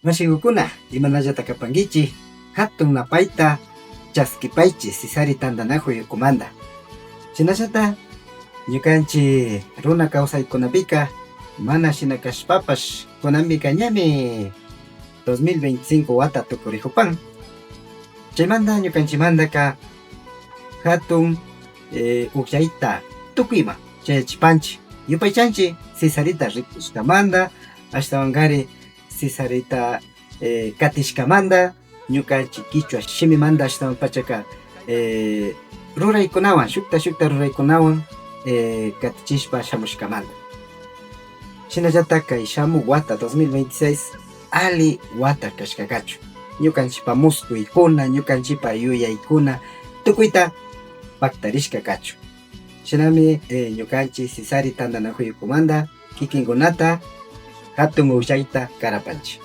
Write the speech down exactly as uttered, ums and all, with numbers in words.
Mashigukuna, imanallata kapankichi? Hatun napayta chaskipaychi Sisari tantanakuy ukumanta. Shinallata ñukanchi runa kawsaykunapika mana shina kashpapash kunanpika ñami dos mil veinticinco wata tukurikupan. Chaymanta ñukanchimantaka hatun eh, ukllayta tukuyman chayachipanchi. Yupaychanchi Sisarita rikushkamanta, ashtawankari Sisarita eh, katishkamanta, ñukanchi kichwa shimimanta ashtawan pachaka eh, ruraykunawan, shukta shukta ruraykunawan eh, katichishpa shamushkamanta. Shinallata kay shamuk wata dos mil veintiséis ali wata kashka kachun. Ñukanchipa muskuykuna, ñukanchipa yuyaykuna tukuyta paktarishka kachun. Shinami eh, ñukanchi Sisari tantanakuyukumanta kikinkunata hatun ukllayta karapanchi.